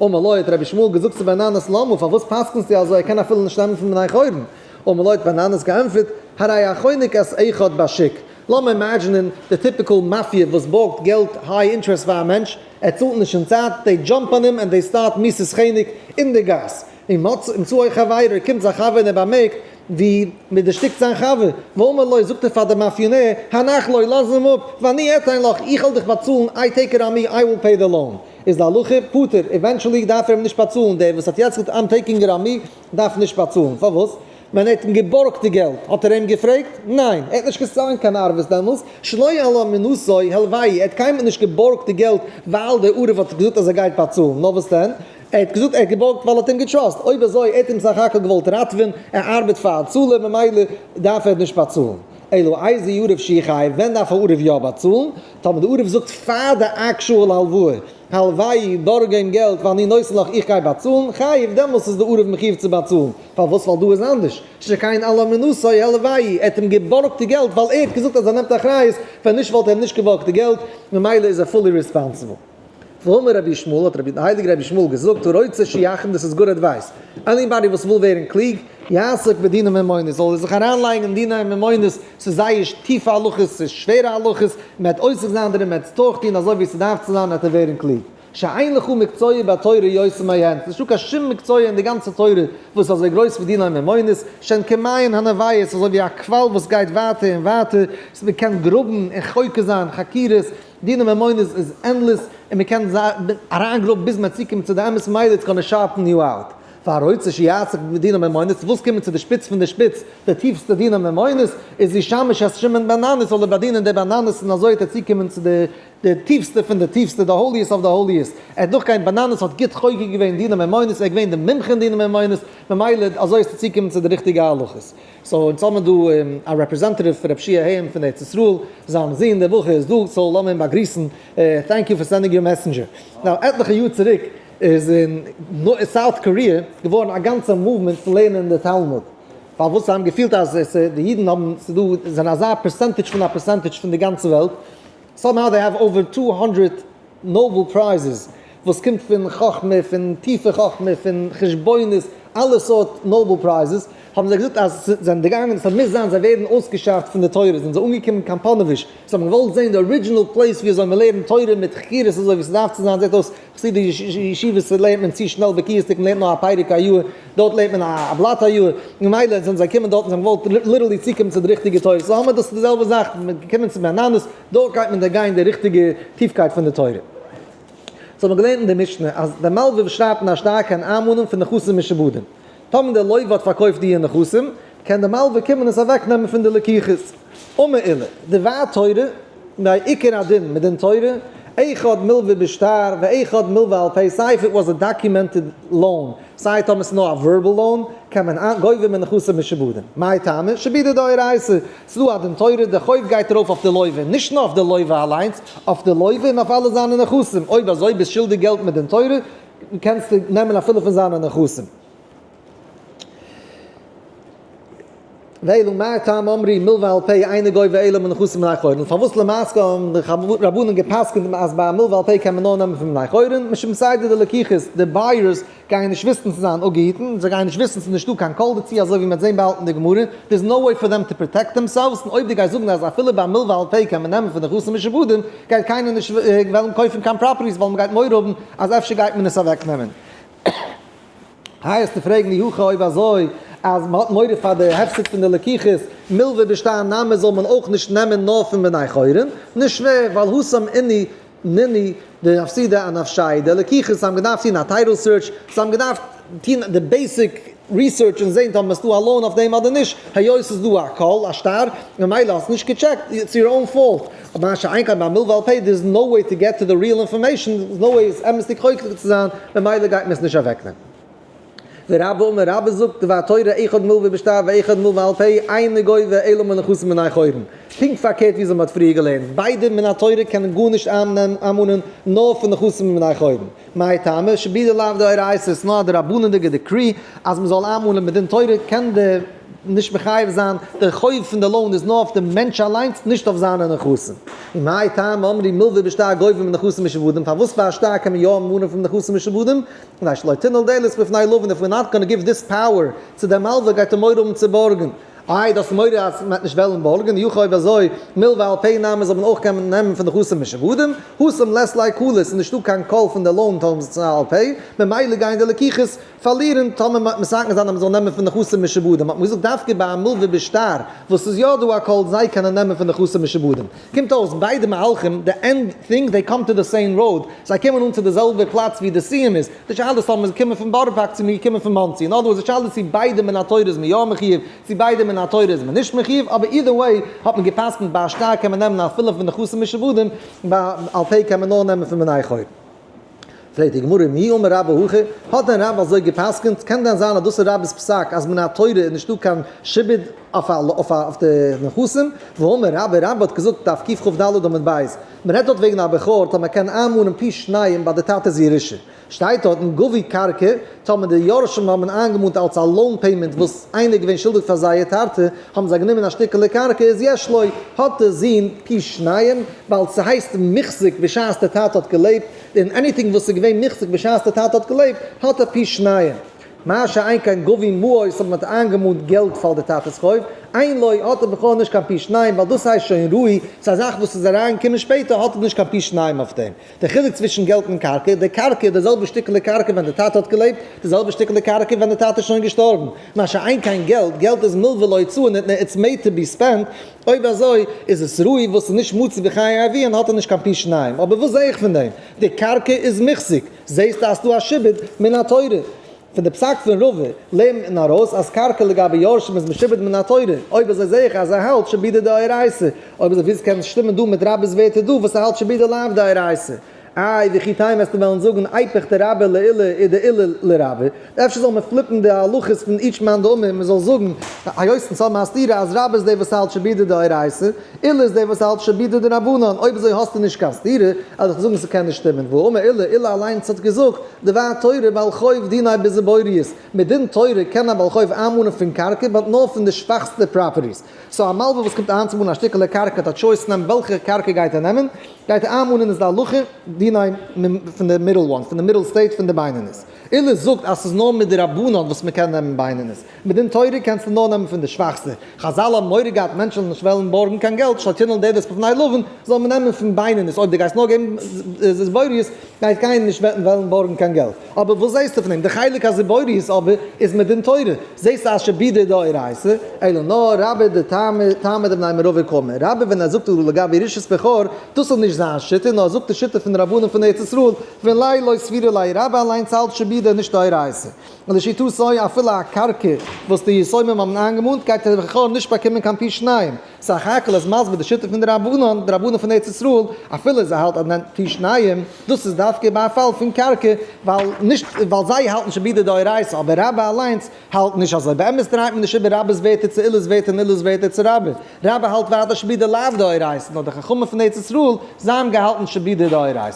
אמר לו האט רבי ישמעאל געזאגט צו בן ננס למה פארוואס פסק'נסטו אזוי ער קען אפילו נישט נעמען פון בני חורין? אמר לו האט בן ננס געענטפערט הרי החונק את אחד בשוק לאמיר imagine ען די typical מאפיא וואס בארגט געלט high interest פאר א מענטש ער צאלט נישט אין צייט they jump on אים and they start מיתת חנק אין די גאס ומצאו חברו קומט זיין חבר און ער באמערקט ווי מען דערשטיקט זיין חבר, ואמר לו, זאגט ער פאר די מאפיאנער, הנח לו, לאז אים אפ, ואני אתן לך, איך וועל דיך באצאלן, I take it on me, I will pay the loan. איז די הלכה, פטור, eventually דארף ער אים נישט באצאלן, דער וואס האט יעצט געזאגט I'm taking it on me, דארף נישט באצאלן, פארוואס? ווען ער האט אים געבארגט די געלט, האט ער אים געפרעגט? ניין, ער האט נישט גע sign ט קיין ערבות דעמאלס, שלא על אמינותו הלוואי, ער האט קיינמאל נישט געבארגט די געלט ווייל דער ערב האט געזאגט אז ער גייט באצאלן, נאר וואס דען? ער האט געזאגט ער האט געבארגט ווייל ער האט אים גע trust, אויב אזוי ער האט אים סך הכל געוואלט ראטווען, ער ארבעט פאר הצלה ממילא דארף ער נישט באצאלן. אלא איזהו ערב שיחייב, ווען דארף א ערב יא באצאלן? טאמער די ערב זאגט פאר די actual הלוואה, הלוואי בארג אים געלט ואני נותן לך איך גיי באצאלן, חייב, דעמאלס איז די ערב מחיוב צו באצאלן, פארוואס ווייל דא איז אנדערש, שכן על אמינותו הלוואי, ער האט אים געבארגט די געלט ווייל ער האט געזאגט אז ער נעמט אחריות, ווען נישט וואלט ער אים נישט געבארגט די געלט, ממילא איז ער fully responsible. ואמר רבי ישמעאל, האט רבי דער הייליגער רבי ישמעאל געזאגט, הרוצה שיחכם, דאס איז good advice, anybody וואס וויל ווערן קלוג, יעסוק בדיני ממונות, זאל ער זיך אריינלייגן אין דיני ממונות, ס'איז זייער טיפע הלכות, ס'איז שווערע הלכות, מען וועט עוסק זיין דערין, מען וועט עס דורכטון אזוי ווי ס'דארף צו זיין, וועט ער ווערן קלוג. שאין לך מקצוע בתורה יותר מהן, ס'איז נישטא קיין שום מקצוע אין די גאנצע תורה וואס איז אזוי גרויס ווי דיני ממונות, שהן כמעיין הנובע, ס'איז אזוי ווי א קוואל וואס גייט ווייטער און ווייטער, מען קען גראבן און חוקר זיין חקירות, דיני ממונות איז endless און מען קען אריינגראבן ביז מען צוקומט צו די אמת ממילא it's gonna sharpen you out. והרוצה שיעסוק בדיני ממונות, ווילסט קומען צו די שפיץ פון די שפיץ, די טיפסטע דיני ממונות, איז ישמש את שמעון בן ננס, זאל ער באדינען די באנאנעס און אזוי וועט ער צוקומען צו די די טיפסטע פון די טיפסטע, די holiest of the holiest. ער האט נאכגיין באנאנעס האט גוט חוקר געווען דיני ממונות, ער איז געווען די מומחה אין דיני ממונות, ממילא אזוי איז צו צוקומען צו די ריכטיגע הלכות. so אונז האבן דא א representative פון רב שיע היים פון ארץ ישראל, זיין זון דער בחור איז דא, so לאמיר אים באגריסן, thank you for sending your messenger. Now עטליכע יאר צוריק איז אין South Korea געווארן א גאנצע movement פון לערנען די תלמוד, ווייל וואס זיי האבן געפילט אז עס די אידן האבן ס'איז דא זענען אזא percentage פון א percentage פון די גאנצע וועלט, somehow they have over 200 Nobel Prizes וואס קומט פון חכמה, פון טיפע חכמה, פון חשבונות, אלע סארט Nobel Prizes, האבן זיי געזאגט אז זיי זענען דערגאנגען, עס מוז זיין זיי ווערן אויסגעשארפט פון די תורה, זענען זיי אנגעקומען קיין פאנאוויזש, זיי האבן געוואלט זען די original place ווי אזוי מען לערנט תורה מיט חקירות אזוי ווי ס'דארף צו זיין, זעט אויס חסידי ישיבות לערנט מען צו שנעל בקיאות'דיג, מען לערנט נאר א פרק א יאר, דארט לערנט מען א בלאט א יאר, ממילא זענען זיי געקומען דארט און זיי האבן געוואלט literally צוקומען צו די ריכטיגע תורה, so האמער דאס די זעלבע זאך, מען געקומען צו באנאנעס, דארט גייט מען דערגיין די ריכטיגע טיפקייט פון די תורה. so האט מען געלערנט אין די משנה אז דער מלווה שרייבט אין א שטר קען איינמאנען פון נכסים משועבדים. טאמער דער לווה האט פארקויפט די נכסים, קען דער מלווה קומען עס אוועקנעמען פון די לקוחות. אמר עולא, דבר תורה, ביי עיקר הדין מדין תורה, אחד מלווה בשטר ואחד מלווה על פה, סיי if it was a documented loan, סיי טאמער ס'איז נאר א verbal loan, קען מען גובה מנכסים משועבדים. מאי טעמא? שעבודא דאורייתא. ס'דא א דין תורה, די חוב גייט ארויף אויף די לווה, נישט נאר אויף די לווה אליינס, אויף די לווה און אויף אלע זיינע נכסים, אויב אזוי ביסט שולדיג געלט מיט דין תורה, קענסטו נעמען אפילו פון זיינע נכסים. ואלא מאי טעמא אמרי מלווה על פה אינו גובה אלא מנכסים בני חורין, פארוואס למעשה האבן די רבנן גע'פסק'נט אז ביי א מלווה על פה קען מען נאר נעמען פון בני חורין, משום סיידא דלקוחות, די buyers גייען נישט וויסן צו זיין אפגעהיטן, זיי גייען נישט וויסן ס'איז נישטא קיין קול דערצו אזוי ווי מ'וועט זען באלד אין די גמרא, there is no way for them to protect themselves, און אויב דו גייסט זאגן אז אפילו ביי מלווה על פה קען מען נעמען פון נכסים משועבדים, גייט קיינער נישט וועלן קויפן קיין properties ווייל מ'גייט מורא האבן אז אפשר גייט מען עס אוועקנעמען. הייסט צו פרעגן אי הכי אויב אזוי אז מ'האט מורא פאר די הפסד פון די לקוחות, מלווה בשטר נמי זאל מען אויך נישט נעמען נאר פון בני חורין? נישט שווער, ווייל התם אינהו נינהו דאפסידי אנפשייהו, די לקוחות האבן געדארפט טון א title search, זיי האבן געדארפט טון די basic research און זען טאמער ס'דא א loan אויף דעם אדער נישט, היות ס'איז דא א קול, א שטר, ממילא האסט נישט געטשעקט, it's your own fault. מה שאין כן ביי מלווה על פה, there is no way to get to the real information, there is no way עס אמת'דיג חוקר צו זיין, ממילא גייט מען עס נישט אוועקנעמען. ורבה אמר רבה זאגט דבר תורה אחד מלווה בשטר ואחד מלווה על פה, אינו גובה אלא מנכסים בני חורין. פונקט פארקערט ווי אזוי מען האט פריער געלערנט, ביידע מן התורה קענען גארנישט איינמאנען נאר פון נכסים בני חורין. מאי טעמא? שעבודא לאו דאורייתא, ס'איז נאר א דרבנן'דיגע decree אז מען זאל איינמאנען מדין תורה קען די נישט מחייב זיין, די חוב פון די loan איז נאר אויף די מענטש אליינס נישט אויף זיינע נכסים. ומאי טעמא אמרו מלווה בשטר גובה מנכסים משועבדים, פארוואס ביי א שטר קען מען יא מאנען פון נכסים משועבדים? כדי שלא תנעול דלת בפני לווין, if we're not gonna give this power צו דעם מלווה גייט ער מורא האבן צו בארגן. איי דו האסט מורא אז מ'וועט נישט וועלן בארגן, אי הכי אויב אזוי מלווה על פה נמי זאל מען אויך קענען נעמען פון נכסים משועבדים, התם לית ליה קלא, ס'איז נישטא קיין קול פון די loan טאמער ס'איז על פה, ממילא גייען די לקוחות פארלירן טאמער מ'וועט מתקן זיין אז מ'זאל נעמען פון נכסים משועבדים, האט מען געזאגט דווקא ביי א מלווה בשטר וואס ס'איז יא דא א קול זיי קענען נעמען פון נכסים משועבדים. קומט אויס ביידע מהלכים די end thing they come to the same road, זיי קומען אן צו די זעלבע פלאץ ווי די סיום איז, די שאלה איז טאמער מ'איז געקומען פון בארא פארק צו מ'איז געקומען פון מאנסי, אין other words די שאלה איז צו ביידע מן התורה איז מען יא מחיוב צו ביידע מן התורה איז מען נישט מחיוב, אבער either way האט מען גע'פסק'נט ביי א שטר קען מען נעמען אפילו פון נכסים משועבדים, ביי על פה קען מען נאר נעמען פון בני חורין. פרעגט די גמרא מי אמר רבה הכי, האט דען רבה אזוי גע'פסק'נט? קען דען זיין אז דאס איז רבה'ס פסק אז מן התורה איז נישטא קיין שעבוד אויף די נכסים? והאמר רבה, רבה האט געזאגט, דף קכ"ד עמוד ב', מען רעדט דארט וועגן א בכור, טאמער קען איינמאנען פי שניים ביי די טאטע'ס ירושה. שטייט דארטן גבו קרקע, טאמער די יורשים האבן איינגעמאנט אלס א loan payment וואס איינער איז געווען שולדיג פאר זייער טאטע, האבן זיי גענומען א שטיקעלע קרקע, איז יש לו, האט די זון פי שניים, ווייל ס'הייסט מוחזק בשעת די טאטע האט געלעבט, און anything וואס איז געווען מוחזק בשעת די טאטע האט געלעבט, האט ער פי שניים. מה שאין כן גבו מעות האט מען איינגעמאנט געלט פאר די טאטע'ס חוב, אין לו האט ער בכלל נישט קיין פי שניים ווייל דאס הייסט שוין ראוי, ס'איז א זאך וואס איז אריינגעקומען שפעטער האט ער נישט קיין פי שניים אויף דעם. די חילוק צווישן געלט און קרקע, די קרקע איז די זעלבע שטיקעלע קרקע ווען די טאטע האט געלעבט, די זעלבע שטיקעלע קרקע ווען די טאטע איז שוין געשטארבן, מה שאין כן געלט, געלט איז מלווה להוצאה ניתנה it's made to be spent, אויב אזוי איז עס ראוי וואס איז נישט מצוי בחיי אביהן האט ער נישט קיין פי שניים, אבער וואס זעה איך פון דעם? די קרקע איז מוחזק, זעהסטו אז ס'דא א שעבוד מן התורה. פון די פסק פון רבא לערנט מען ארויס אז קרקע לגבי יורשים איז משועבד מן התורה, אויב אזוי זעה איך אז ער האלט שעבודא דאורייתא, אויב אזוי וויאזוי קען עס שטימען דא מיט רבא'ס ווערטער דא וואס ער האלט שעבודא לאו דאורייתא? איי וכי תימא וועסטו וועלן זאגן איפוך דרבה לעולא ודעולא לרבה, אפשר זאל מען flip ן די הלכות פון each מאן דאמר מען זאל זאגן היות אונז האבן א סתירה אז רבה איז דער וואס האלט שעבודא דאורייתא, עולא איז דער וואס האלט שעבודא דרבנן, אויב אזוי האסטו נישט קיין סתירה, אז איך זאגן ס'קען נישט שטימען, והאמר עולא, עולא אליינס האט געזאגט, דבר תורה בעל חוב דינו בזיבורית, מדין תורה קען א בעל חוב איינמאנען פון קרקע but נאר פון די שוואכסטע properties, so א מלווה וואס קומט איינצומאנען א שטיקעלע קרקע האט א choice צו נעמען וועלכע קרקע גייט ער נעמען, גייט ער איינמאנען איז די הלכה דינו פון די middle one, פון די middle state פון די בינונית. עולא זאגט אז ס'איז נאר מדרבנן וואס מ'קען נעמען בינונית. מדין תורה קענסטו נאר נעמען פון די שוואכסטע. חזל האבן מורא געהאט מענטשן זאלן נישט וועלן בארגן קיין געלט, שלא תנעול דלת בפני לווין, זאל מען נעמען פון בינונית, אויב דו גייסט נאר געבן זיבורית, גייט קיינער נישט וועלן בארגן קיין געלט. אבער וואס זעסטו פון דעם? די חלק הזיבורית אבער איז מדין תורה. זעסטו אז שעבודא דאורייתא, אלא נאר רבה דטעמא דבני מערבא קאמר. רבה ווען ער זאגט לגבי ירושת בכור, דאס איז נישט זיין שיטה, נאר ער זאגט די שיטה פון די רבנים פון ארץ ישראל, פון לי לא סבירא ליה, רבה אליינס האלט שעבודא נישט דאורייתא. לשיטתו אפילו א קרקע וואס די יתומים האבן איינגעמאנט גייט ער בכלל נישט באקומען קיין פי שניים, סך הכל איז מסביר די שיטה פון די רבנן, די רבנן פון ארץ ישראל, אפילו זיי האלט אז פי שניים, דאס איז דווקא ביי א פאל פון קרקע, ווייל נישט ווייל זיי האלטן שעבודא דאורייתא, אבער רבה אליינס האלט נישט אזוי, באמת דרייט מען נישט איבער רבה'ס ווערטער צו עולא'ס ווערטער און עולא'ס ווערטער צו רבה, רבה האלט ווייטער שעבודא לאו דאורייתא, נאר די חכמים פון ארץ ישראל, זיי האבן געהאלטן שעבודא דאורייתא.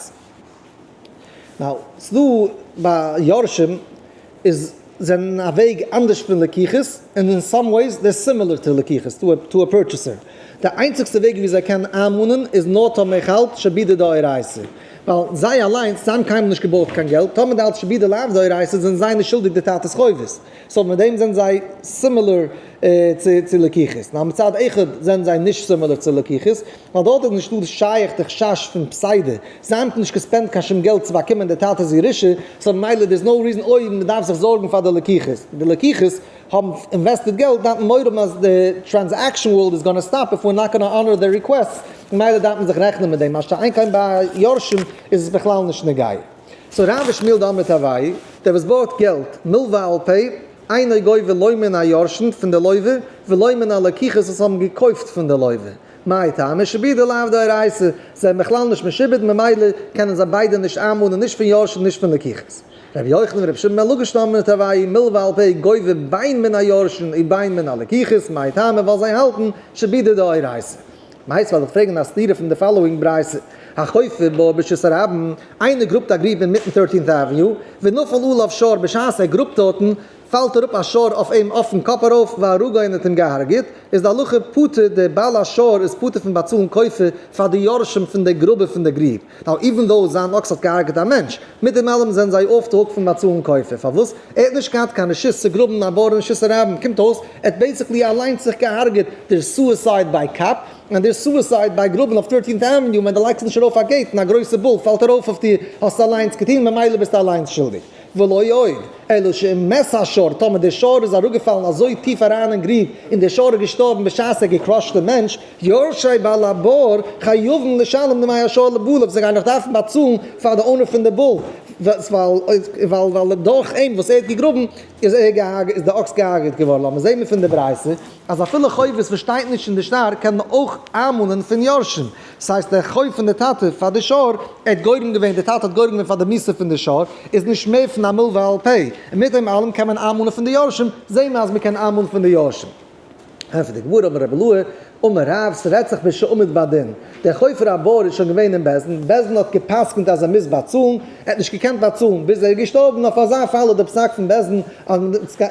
Now, ס'דא ביי יורשים איז זענען א וועג אנדערש פון לקיחות, און in some ways they're similar to לקיחות, to a purchaser. די איינציגסטע וועג ווי זיי קענען איינמאנען איז נאר טאמער איך האלט שעבודא דאורייתא. ווייל זיי אליינס, זיי האבן קיינמאל נישט געבארגט קיין געלט, טאמער די האלטסט שעבודא לאו דאורייתא זענען זיי נישט שולדיג די טאטע'ס חובות. So מיט דעם זענען זיי similar צו לקיחות. נאר מצד אחד זענען זיי נישט similar צו לקיחות, ווייל דארט איז נישטא שייך די חשש פון פסידה, זיי האבן נישט גע spend ט קיין שום געלט צו באקומען די טאטע'ס ירושה, so ממילא there is no reason אויב מען דארף זיך זארגן פאר די לקיחות. די לקיחות האבן invest ed געלט דארף מען מורא האבן אז די transaction world is gonna stop if we're not gonna honor the requests, ממילא דארף מען זיך רעכענען מיט דעם, מה שאין כן ביי יורשים איז עס בכלל נישט נוגע. So רב ושמואל דאמרי תרוייהו, דער וואס בארגט געלט, מלווה על פה, אינו גובה לא מן היורשין פון די לווה, ולא מן הלקוחות וואס האבן געקויפט פון די לווה. מאי טעמא? שעבודא לאו דאורייתא, זיי זענען בכלל נישט משועבד ממילא קענען זיי ביידע נישט איינמאנען נישט פון יורשין נישט פון לקוחות. רבי יוחנן ורבי שמעון בן לקיש דאמרי תרוייהו, מלווה על פה גובה בין מן היורשין ובין מן הלקוחות, מאי טעמא? ווייל זיי האלטן שעבודא דאורייתא. מיתיבי וועל איך פרעגן א סתירה פון די following ברייתא, החופר בור ברשות הרבים, איינער גראבט א גריב אינמיטן Thirteenth Avenue, ונפל עליו שור בשעת ער גראבט דארטן, פאלט אראפ א שור אויף אים אויפן קאפ ארויף והרגו און האט אים געהארגעט, איז די הלכה פטור, דער בעל השור איז פטור פון באצאלן כופר פאר די יורשים פון דער גראבער פון דער גריב, ווייל even though זיין אקס האט געהארגעט א מענטש, מיט דעם אלעם זענען זיי off the hook פון באצאלן כופר, פארוואס? ער האט נישט געהאט קיין רשות צו גראבן א בור אין רשות הרבים, קומט אויס ער האט basically אליינס זיך געהארגעט, דער suicide by cop, און דער suicide by גראבן אויף Thirteenth Avenue ווען די לייגסט נישט ארויף א gate און א גרויסע bull פאלט ארויף אויף דיר, האסט אליינס געטון ממילא ביסטו אליינס שולדיג. ולא עוד, אלא שאם מת השור, טאמער דער שור איז אראפגעפאלן אזוי טיף אריין אין גריב און דער שור איז געשטארבן בשעת ער האט גע crush ט דעם מענטש, יורשי בעל הבור חייבין לשלם דמי השור לבעליו, זיי גייען נאך דארפן באצאלן פאר די owner פון די bull, ווייל ווייל דורך אים וואס ער האט געגראבן איז ער געהארגעט איז די אקס געהארגעט געווארן, לאמיר זעהן מיר פון די ברייתא אז אפילו חובות וואס שטייט נישט אין די שטר קען מען אויך איינמאנען פון יורשים, ס'הייסט דער חוב פון די טאטע פאר די שור, ער האט גורם געווען, די טאטע האט גורם געווען פאר די מיתה פון די שור, איז נישט מער פון א מלווה על פה, און מיט דעם אלעם קען מען איינמאנען פון די יורשים, זעהן מיר אז מ'קען איינמאנען פון די יורשים. ענטפערט די גמרא, אמר רבי אילעא, אמר רב, ס'רעדט זיך בשעמד בדין, דער חופר הבור איז שוין געווען אין בית דין, בית דין האט גע'פסק'נט אז ער מוז באצאלן, ער האט נישט געקענט באצאלן ביז ער איז געשטארבן, אויף אזא פאל האט די פסק פון בית דין, אז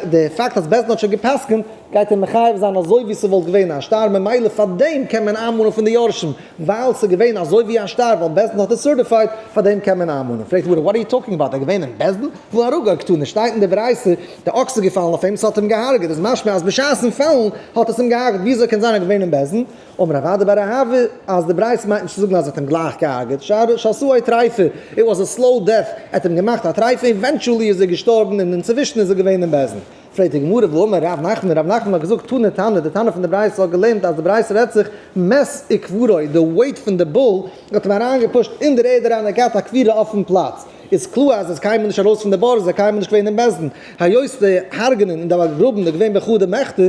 די פאקט אז בית דין האט שוין גע'פסק'נט, גייט ער מחייב זיין אזוי ווי ס'וואלט געווען א שטר, ממילא פאר דעם קען מען איינמאנען פון די יורשים, ווייל ס'איז געווען אזוי ווי א שטר, ווייל בית דין האט עס certified, פאר דעם קען מען איינמאנען. פרעגט די גמרא, what are you talking about, ער איז געווען אין בית דין? והא הרגו קתני, שטייט אין די ברייתא, די אקס איז געפאלן אויף אים, ס'האט אים געהארגעט, איז משמע אז בשעת'ן פאלן האט עס אים געהארגעט, וויאזוי קען זיין ער איז געווען אין בית דין? אמר רב אדא בר אהבה, אז די ברייתא מיינט נישט צו זאגן אז ער האט אים גלייך געהארגעט, שעשאוהו טריפה, it was a slow death, ער האט אים געמאכט א טריפה, eventually איז ער געשטארבן און אינצווישן איז ער געווען אין בית דין. פרעגט די גמרא והאמר רב נחמן, רב נחמן האט געזאגט תנא תנא, די תנא פון די ברייתא האט געלערנט אז די ברייתא רעדט זיך מת וקברו, די weight פון די bull האט אים אריינגעפושט אין דער ערד אריין, ער האט געהאט א קבירה אויפן פלאץ, איז קלאר אז ער איז קיינמאל נישט ארויס פון די בור, איז ער קיינמאל נישט געווען אין בית דין, היות די הרג'נען און די באגראבן איז געווען בחדא מחתא,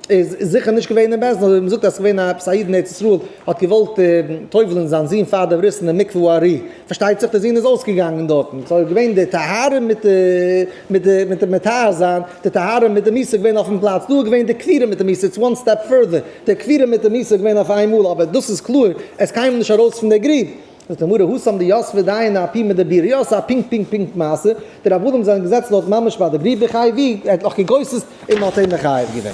איז זיכער נישט געווען אין בית דין, אזוי ווי מ'זאגט אז ס'געווען א עפעס א איד אין ארץ ישראל האט געוואלט טובל'ן זיין זון פאר די ברית אין די מקווה הארי, פארשטייט זיך די זון איז אויסגעגאנגען דארטן, סאו איז געווען די טהרה מיט די מיט די מיט די מטהר זיין, די טהרה מיט די מיתה איז געווען אויפן פלאץ, דא איז געווען די קבירה מיט די מיתה, it's one step further, די קבירה מיט די מיתה איז געווען אויף איינמאל, אבער דאס איז קלאר, ער איז קיינמאל נישט ארויס פון די גריב. זאגט די גמרא התם דיתבי דייני אפומא דבירא, יא ס'איז א פונקט פונקט פונקט מעשה, די רבנים זענען געזעצן דארט ממש ביי די גריב וחייבוהו, ער האט נאך געגוסס'ט און מ'האט אים מחייב געווען.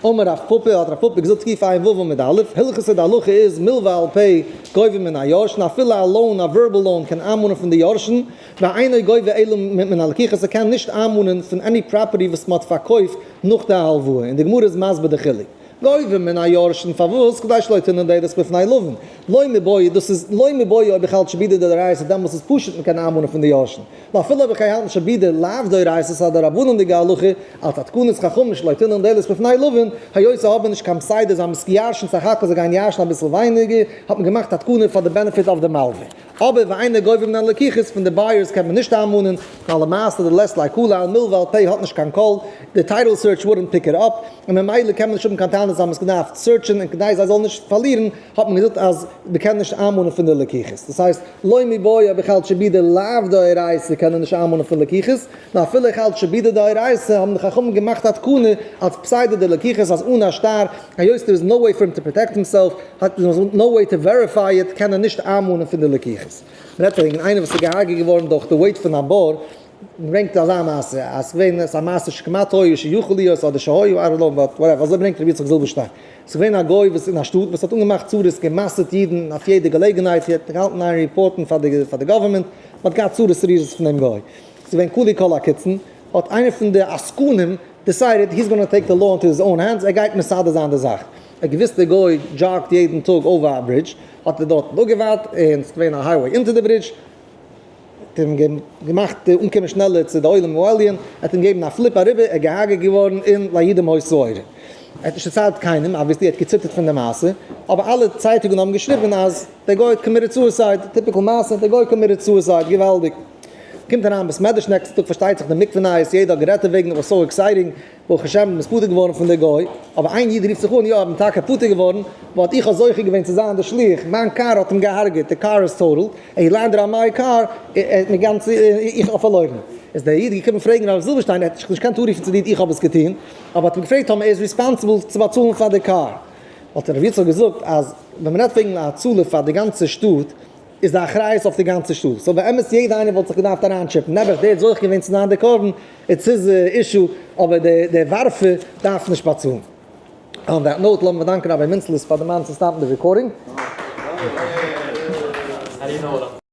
אמר רב פפא, האט רב פפא געזאגט קע"ו עמוד א', הלכתא די הלכה איז מלוה על פה גובה מן היורשין, אפילו א loan א verbal loan קען איינמאנען פון די יורשין, ואינו גובה אלא מן הלקוחות ער קען נישט איינמאנען פון any property וואס מ'האט פארקויפט נאך די הלוואה, און די גמרא איז מסביר די חילוק. גובה מן היורשין פארוואס? כדי שלא תנעול דלת בפני לווין. לא מיבעיא, דאס איז לא מיבעיא אויב איך האלט שעבודא דאורייתא דעמאלס איז פשוט מען קען איינמאנען פון די יורשין. נאר אפילו אויב איך האלט שעבודא לאו דאורייתא ס'איז א דרבנן'דיגע הלכה אלץ א תקנת חכמים שלא תנעול דלת בפני לווין, היות זיי האבן נישט קיין סדר זיי האבן עס געירשנט סך הכל זיי גייען ירשן אביסל ווייניגער האט מען געמאכט א תקנה פאר די benefit of די מלווה. אבער ואינו גובה מן הלקוחות פון די buyers קען מען נישט איינמאנען, ווייל למעשה דלית ליה קלא א מלוה על פה האט נישט קיין קול, די title search wouldn't pick it up, און ממילא קען מען נישט האבן קיין טענות זיי האבן עס געדארפט search ען און כדי זיי זאלן נישט פארלירן האט מען געזאגט אז מען קען נישט איינמאנען פון די לקוחות, דאס הייסט לא מיבעיא אויב איך האלט שעבודא לאו דאורייתא קען ער נישט איינמאנען פון לקוחות, נאר אפילו איך האלט שעבודא דאורייתא האבן די חכמים געמאכט א תקנה אלס פסיידא דלקוחות אז אן א שטר היות there is no way for him to protect himself האט no way to verify it קען ער נישט איינמאנען פון די לקוחות. מ'רעדט וועגן איינער וואס איז געהארגעט געווארן דורך די weight פון א בור, מ'ברענגט אזא מעשה אז ס'געווען עס א מעשה שכמעט היו שיכול להיות אדער שהיו I don't know but whatever אזוי ברענגט רבי יצחק זילבערשטיין. ס'איז געווען א גוי וואס אין א שטאט וואס האט אנגעמאכט צרות גע'מסר'ט אידן אויף יעדע געלעגנהייט ער האט געהאלטן איין report ן פאר די פאר די government מ'האט געהאט צרות צרורות פון דעם גוי. ס'איז געווען כלו כל הקיצין האט איינער פון די עסקנים decided he's gonna take the law into his own hands ער גייט מסדר זיין די זאך. ער האט געוואוסט די גוי jog ט יעדן טאג over א ברידזש, האט ער דארטן אפגעווארט, און ס'איז געווען א highway אונטער די ברידזש, האט אים געמאכט אנקומען שנעלער צו די עולם העליון, ער האט אים געגעבן א flip אריבער, ער איז געהארגעט געווארן און לידים היתה אורה. ער האט נישט דערציילט קיינעם, obviously ער האט געציטערט פון די מעשה, אבער אלע צייטונגען האבן געשריבן אז דער גוי האט committed suicide, typical מעשה, דער גוי committed suicide, געוואלדיג. קומט אריין בית מדרש נעקסטן טאג פארשטייט זיך די מקווה נייעס, יעדער האט גערעדט דערוועגן, it was so exciting, ברוך השם מ'איז פטור געווארן פון די גוי, אבער איין איד רופט זיך אן, יא כ'בין טאקע פטור געווארן, but איך האב זוכה געווען צו זיין די שליח, מיין קאר האט אים געהארגעט, די קאר איז total, he landed on my car, איך האב פארלוירן. איז דער איד געקומען פרעגן הרב זילבערשטיין, ער האט זיך נישט געקענט אנרופן צו די איד איך האב עס געטון, אבער האט אים געפרעגט טאמער ער איז responsible צו באצאלן פאר די קאר. האט הרב יצחק געזאגט אז ווען מ'רעדט וועגן א הצלה פאר די גאנצע שטאט, איז די אחריות אויף די גאנצע שטאט, so באמת יעדע איינער וואלט זיך געדארפט אריינטשעפען, נעבעך דער האט זוכה געווען צו זיין די קרבן, it's his issue, אבער דער ווארפער דארף נישט באצאלן. On that note לאמיר דאנקען רבי מינצלעס פאר די מאן צו stop ן די recording.